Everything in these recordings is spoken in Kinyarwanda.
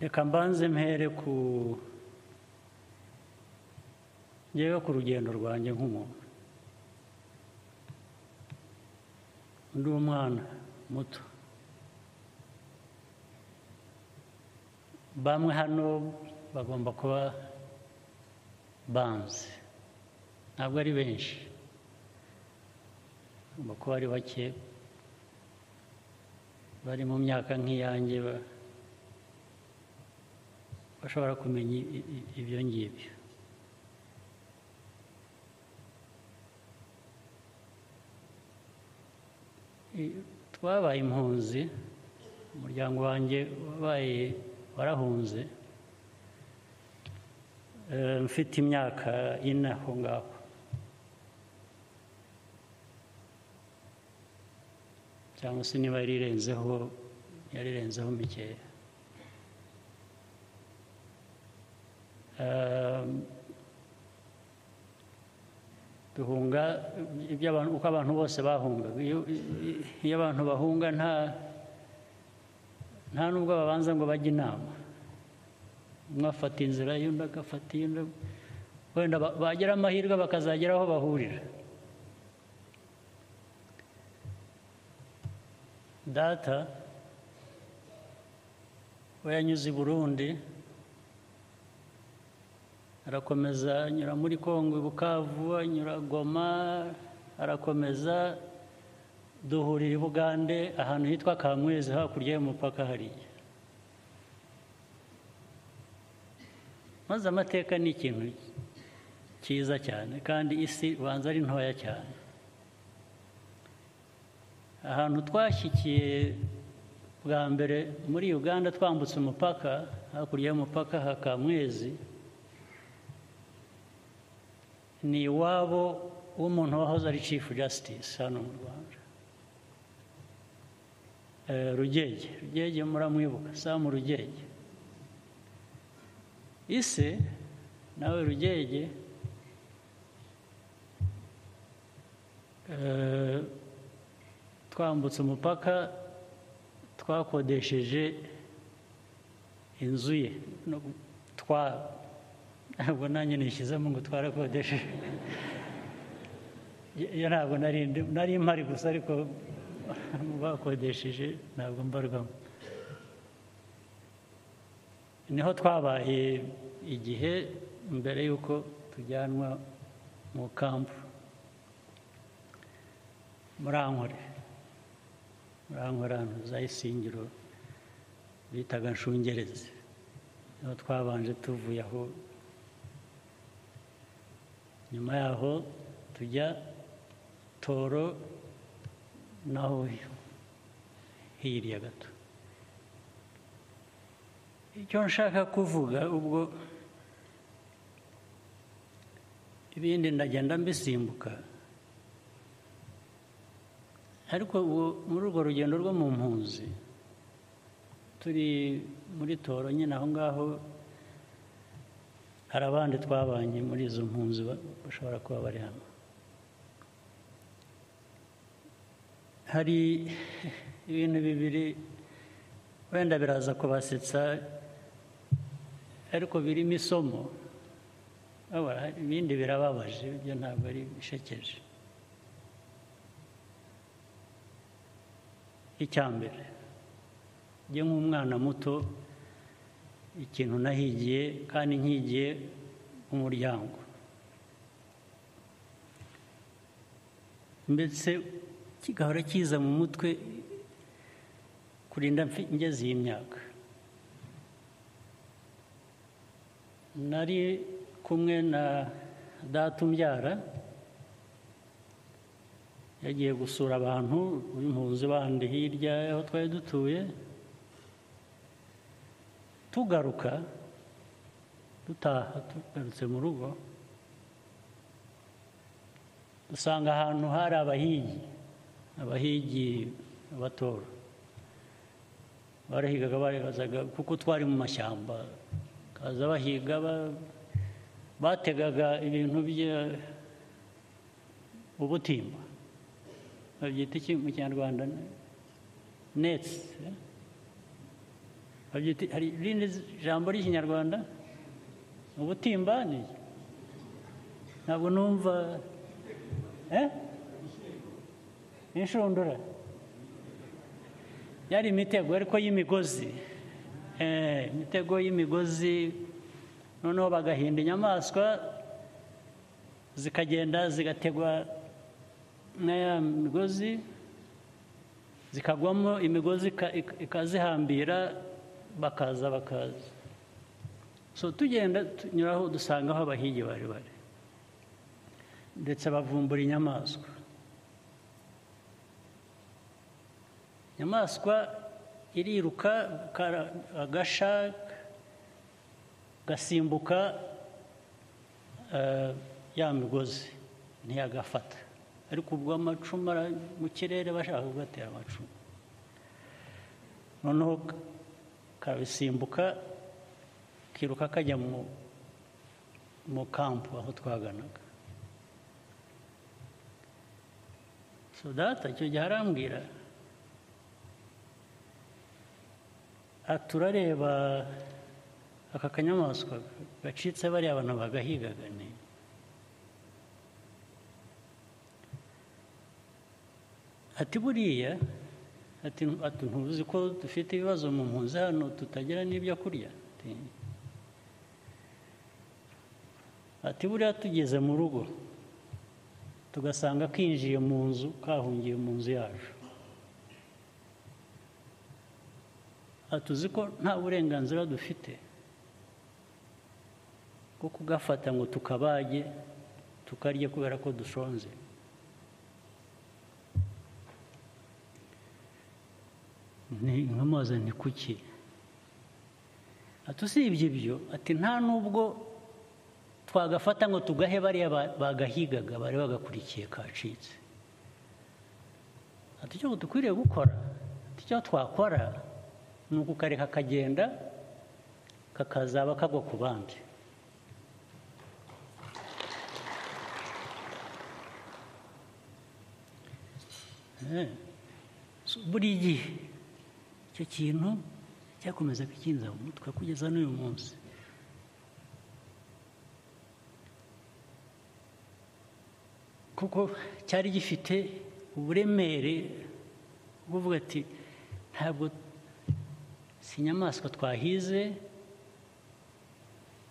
Reka mbanze mpere ku ngewe ku rugendo rwanjye nk'umuntu. Ndi umwana muto, bamwe hano bagomba kuba banze, ntabwo ari benshi, bagomba kuba ari bake bari mu myaka nk'iyanjye bashobora kumenya ibyo ngibyo. Twabaye impunzi, umuryango wanjye wabaye warahunze, mfite imyaka 4 aho ngaho. Cyangwa se niba yarirenzeho mikeya. Duhunga uko abantu bose bahungaga. Iyo abantu bahunga nta nubwo babanza ngo bajye inama, umwe afata inzira y'undi agafata iy'undi, wenda bagira amahirwe bakazagera aho bahurira. Data we yanyuze i Burundi, arakomeza anyura muri Kongo i Bukavu, anyura Goma, arakomeza duhurira i Bugande ahantu hitwa Kamwezi hakurya y'umupaka hariya. Maze amateka ni ikintu cyiza cyane, kandi isi ubanza ari ntoya cyane. Ahantu twashyikiye bwa mbere muri Uganda twambutse umupaka, hakurya y'umupaka ha Kamwezi, ni iwabo w'umuntu wahoze ari Chief Justice hano mu Rwanda, Rugege. Rugege muramwibuka, Sam Rugege. Ise nawe Rugege twambutse umupaka twakodesheje inzu ye, ntabwo nanjye nishyizemo ngo twarakodesheje, iyo ntabwo nari mpari gusa, ariko bakodesheje ntabwo mbarwamo. Niho twabaye igihe mbere y'uko tujyanwa mu kampu muri Ankore, ahantu za Isingiro bitaga Nshungerezi, niho twabanje tuvuye aho. Nyuma yaho tujya Toro, naho hirya gato. Icyo nshaka kuvuga ubwo ibindi ndagenda mbisimbuka, ariko muri urwo rugendo rwo mu mpunzi turi muri Toro nyine aho ngaho, hari abandi twabanye muri izo mpunzi bashobora kuba bari hano. Hari ibintu bibiri wenda biraza kubasetsa, ariko birimo isomo, ibindi birababaje, ibyo ntabwo ari bishekeje. Icya mbere, njye nk'umwana muto, ikintu nahigiye kandi nkigiye umuryango, ndetse kigahora kiza mu mutwe kurinda ngeze iyi myaka. Nari kumwe na data umbyara, yagiye gusura abantu b'impunzi bandi hirya aho twari dutuye. Tugaruka dutaha, tugarutse mu rugo, dusanga ahantu hari abahigi abatora barahigaga, barebazaga kuko twari mu mashyamba, kaza bahiga, bategaga ibintu bya ubutimba, babyita iki mu Kinyarwanda, nets, Hari irindi jambo ry'Ikinyarwanda? Ubutimba ni ntabwo numva inshundura yari imitego ariko y'imigozi, imitego y'imigozi. Noneho bagahinda inyamaswa zikagenda zigategwa na ya migozi, zikagwamo imigozi ikazihambira, bakaza bakaza. So tugenda tunyuraho dusanga aho abahigi bari bari, ndetse bavumbura inyamaswa. Inyamaswa iriruka, agasha gasimbuka ya migozi ntiyagafata, ariko ubwo amacumu mu kirere bashaka kugatera amacumu, noneho kabisimbuka kiruka kajya mu kampu aho twaganaga. So data icyo gihe arambwira aturareba aka kanyamaswa gacitse bariya abantu bagahigaga ni ati buriya ati ntuzi ko dufite ibibazo mu mpunzi hano tutagira n'ibyo kurya. Ati buriya tugeze mu rugo tugasanga kinjiye mu nzu, kahungiye mu nzu yacu, atuzi ko nta burenganzira dufite bwo kugafata ngo tukabage tukarye kubera ko dushonze. Nkamubaza nti kuki? Ati usibye ibyo, ati nta nubwo twagafata ngo tugahe bariya bagahigaga bari bagakurikiye kacitse. Ati icyo dukwiriye gukora, ati icyo twakora ni ukukareka kagenda kakazaba kagwa ku bandi. Buri gihe icyo kintu cyakomeza kukinza mu mutwe kugeza n'uyu munsi. Kuko cyari gifite uburemere bw'uvuga ati ntabwo si inyamaswa twahize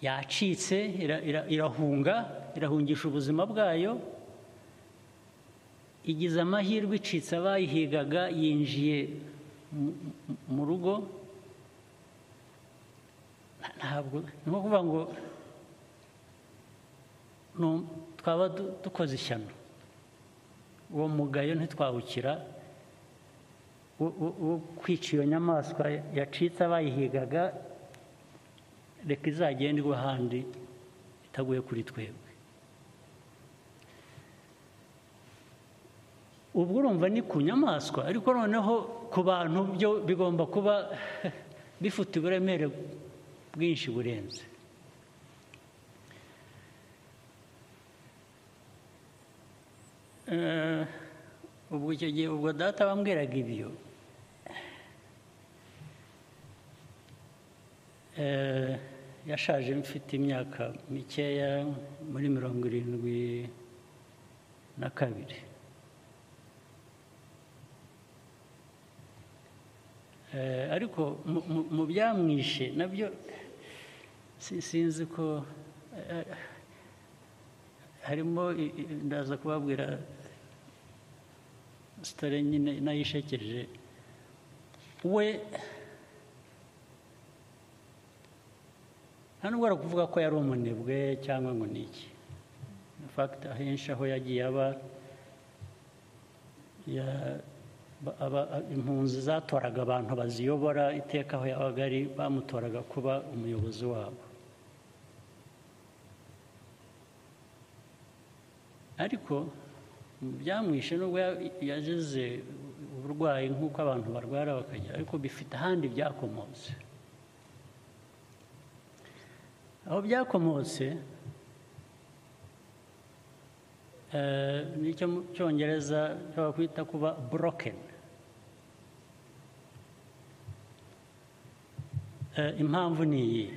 yacitse, irahunga, irahungisha ubuzima bwayo, igize amahirwe icitse abayihigaga yinjiye mu rugo. Ntabwo ni nko kuvuga ngo twaba dukoze ishyano, uwo mugayo ntitwawukira wo kwica iyo nyamaswa yacitse abayihigaga, reka izagendwe ahandi itaguye kuri twebwe. Ubwo urumva ni ku nyamaswa, ariko noneho ku bantu byo bigomba kuba bifite uburemere bwinshi burenze. Ubwo icyo gihe ubwo data bambwiraga ibyo, yashaje mfite imyaka mikeya, muri 72. Ariko mu byamwishe nabyo sinzi ko harimo, ndaza kubabwira sitore nyine nayishekeje. We nta nubwo kuvuga ko yari umunebwe cyangwa ngo ni iki. In fact ahenshi aho yagiye aba impunzi zatoraga abantu baziyobora, iteka aho yabaga ari bamutoraga kuba umuyobozi wabo. Ariko byamwishe nubwo yazize uburwayi nk'uko abantu barwara bakajya, ariko bifite ahandi byakomotse. Aho byakomotse nicyo mu Cyongereza bakwita kuba broken. Impamvu ni iyi.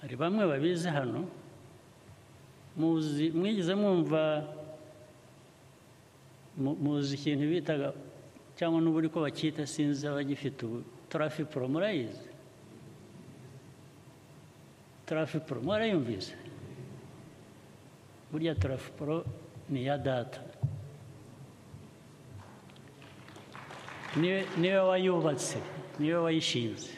Hari bamwe babizi hano, muzi, mwigeze mwumva, muzi ikintu bitaga cyangwa n'ubu ko bacyita, sinzi abagifite ubu, Trafipro, murayizi? Trafipro mwarayumvise? Burya Trafipro ni iya data, niwe wayubatse, niwe wayishinze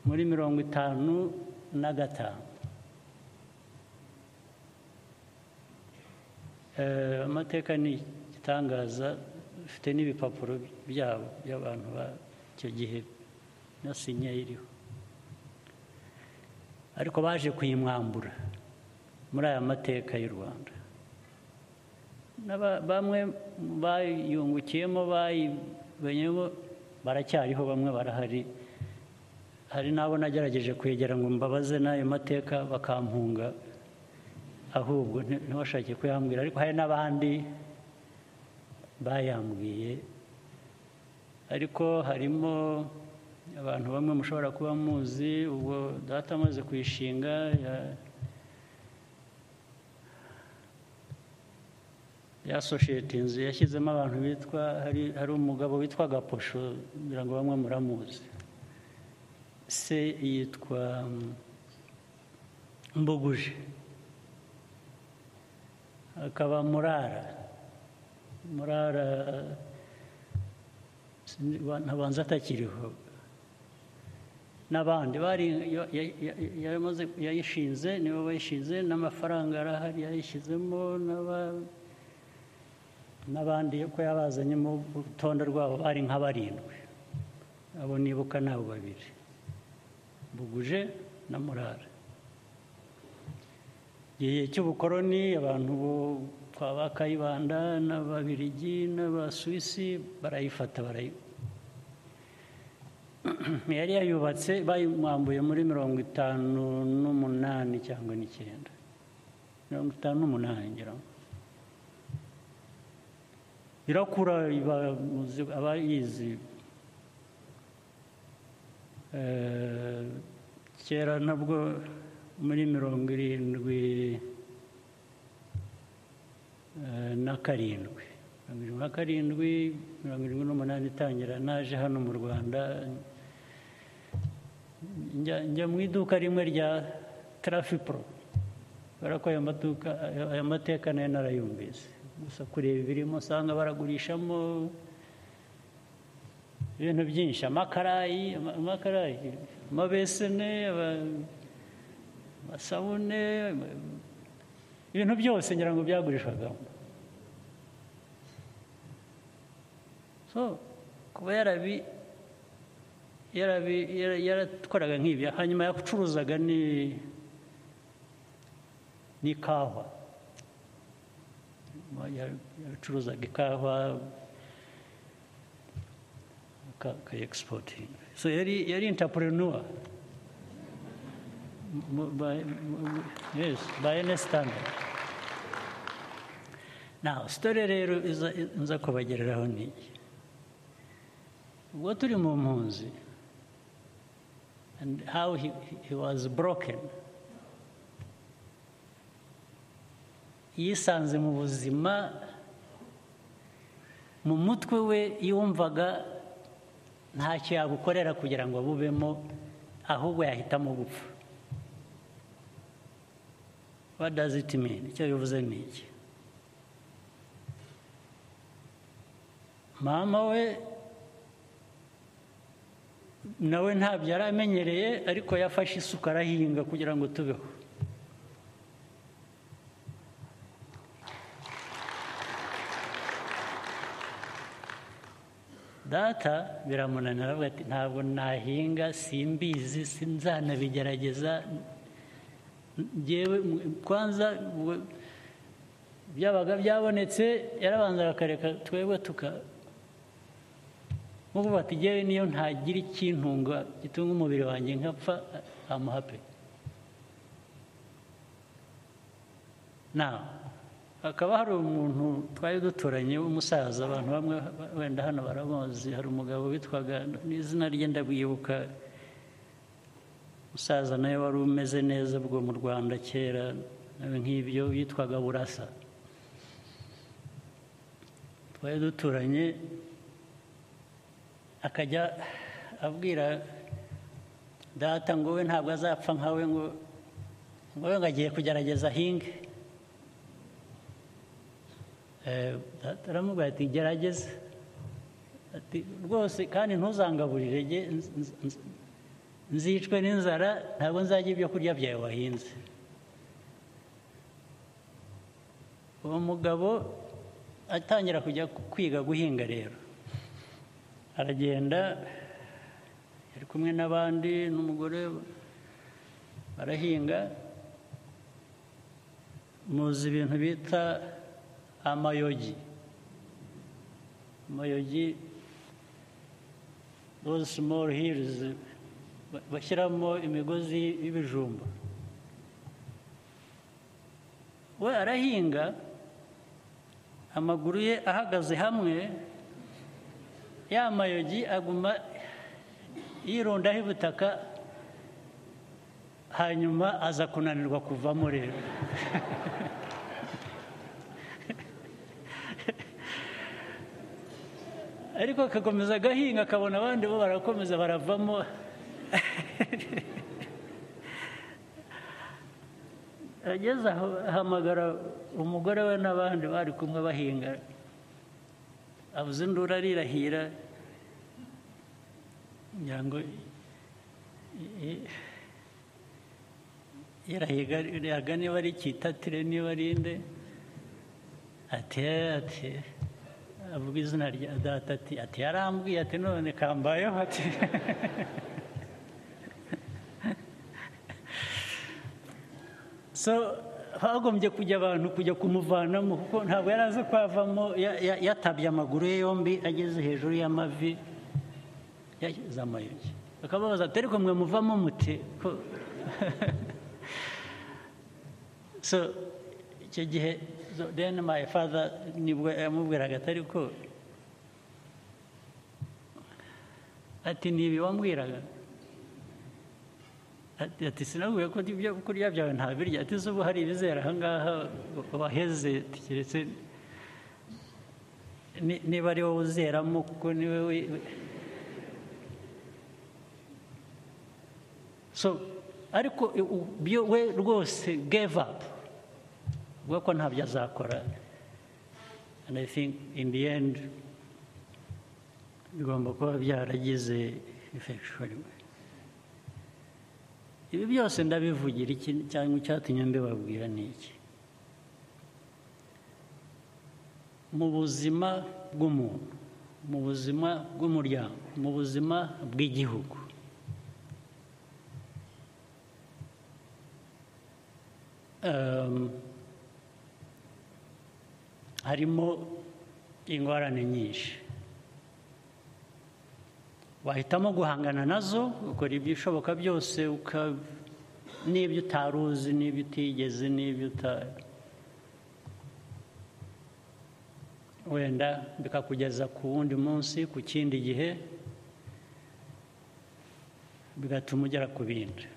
muri 55. Amateka ni igitangaza, ufite n'ibipapuro byabo by'abantu b'icyo gihe na sinya iriho, ariko baje kuyimwambura muri aya mateka y'u Rwanda. Bamwe bayungukiyemo, bayimenyemo, baracyariho, bamwe barahari. Hari n'abo nagerageje kwegera ngo mbabaze n'ayo mateka bakampunga, ahubwo ntibashake kuyambwira, ariko hari n'abandi bayambwiye. Ariko harimo abantu bamwe mushobora kuba muzi, ubwo data amaze kuyishinga ya sosiyete inzu yashyizemo abantu bitwa, hari umugabo witwa Gaposho, ngira ngo bamwe muramuzi, se yitwa Mbuguje, akaba Murara ntabanza atakiriho, n'abandi bari yayishinze, nibo bayishinze, n'amafaranga arahari yayishyizemo, n'abandi ko yabazanyemo urutonde rwabo bari nka barindwi, abo nibuka nabo babiri, Mbuguje na Murara. Igihe cy'ubukoroni abantu bo kwa ba Kayibanda n'Ababirigi n'Abasuwisi barayifata, yari yayubatse, bayimwambuye muri 58 cyangwa 9, 58 ngira ngo. Irakura, abayizi kera nabwo muri 77, 77, 78 itangira, naje hano mu Rwanda, njya mu iduka rimwe rya Trafipro, kubera ko aya mateka nayo narayumvise, gusa kureba ibirimo usanga baragurishamo ibintu byinshi, amakarayi, amabesene, amasabune, ibintu byose ngira ngo byagurishwagamo. So kuba yaratwaraga nk'ibyo, hanyuma yacuruzaga n'ikawa, yacuruzaga ikawa akayi-exporting. So yari entrepreneur yes, by any standard. Now story rero nza kubagereraho ni ubwo turi mu mpunzi, and how he was broken. Yisanze mu buzima, mu mutwe we yumvaga ntacyo yagukorera kugira ngo abubemo, ahubwo yahitamo gupfa. What does it mean? Icyo bivuze ni iki? Mama we nawe ntabyo yari amenyereye, ariko yafashe isuka arahinga kugira ngo tubeho. Data biramunanira, aravuga ati ntabwo nahinga, simbizi, sinzanabigerageza, njyewe kwanza byabaga byabonetse yarabanzaga akareka twebwe tuka nkuko bati njyewe niyo ntagira ikintunga gitunga umubiri wanjye nkapfa, I'm happy. Now Hakaba hari umuntu twari duturanye w'umusaza, abantu bamwe wenda hano baramuzi, hari umugabo witwaga n'izina rye ndabwibuka, umusaza nawe wari umeze neza ubwo mu Rwanda kera, nawe nk'ibyo, yitwaga Burasa. Twari duturanye, akajya abwira data ngo we ntabwo azapfa nkawe, ngo we ngo agiye kugerageza ahinge. Data aramubwira ati gerageza, ati rwose kandi ntuzangaburire, nzicwe n'inzara, ntabwo nzajya ibyo kurya byawe wahinze. Uwo mugabo atangira kujya kwiga guhinga rero, aragenda ari kumwe n'abandi n'umugore barahinga. Muzi ibintu bita amayogi. Amayogi, those small hills bashyiramo imigozi y'ibijumba. We arahinga amaguru ye ahagaze hamwe, ya mayogi aguma yirundaho ibutaka, hanyuma aza kunanirwa kuvamo rero. Ariko akakomeza agahinga, akabona abandi bo barakomeza baravamo. Ageze aho ahamagara umugore we n'abandi bari kumwe bahinga, avuze induru arirahira, ngira ngo yarahiga niba ari Kitatire niba ari inde, ati ati avuga izina rya data, ati ati yarambwiye ati none kambayeho ati. So hagombye kujya abantu kujya kumuvanamo, kuko ntabwo yari azi ko avamo, yatabye amaguru ye yombi ageze hejuru y'amavi yashyize amayogi. Bakababaza ati ariko mwe muvamo muti ko. So icyo gihe then my father nibwo yamubwiraga ati ariko ati nibi wambwiraga, ati sinabwiye ko ibyo kurya byawe ntabirya, ati ubu hari ibizera aha ngaha waheze, keretse niba ari wowe uzeramo, kuko niwe. So ariko we rwose gave up, avuga ko ntabyo azakora. And I think in the end bigomba kuba byaragize effect. Ibi byose ndabivugira iki cyangwa icyatumye mbibabwira ni iki? Mu buzima bw'umuntu, mu buzima bw'umuryango, mu buzima bw'igihugu, harimo ingorane nyinshi. Wahitamo guhangana nazo, ukora ibishoboka byose, n'ibyo utaruzi, n'ibyo utigeze, n'ibyo wenda bikakugeza ku wundi munsi, ku kindi gihe, bigatuma ugera ku bindi.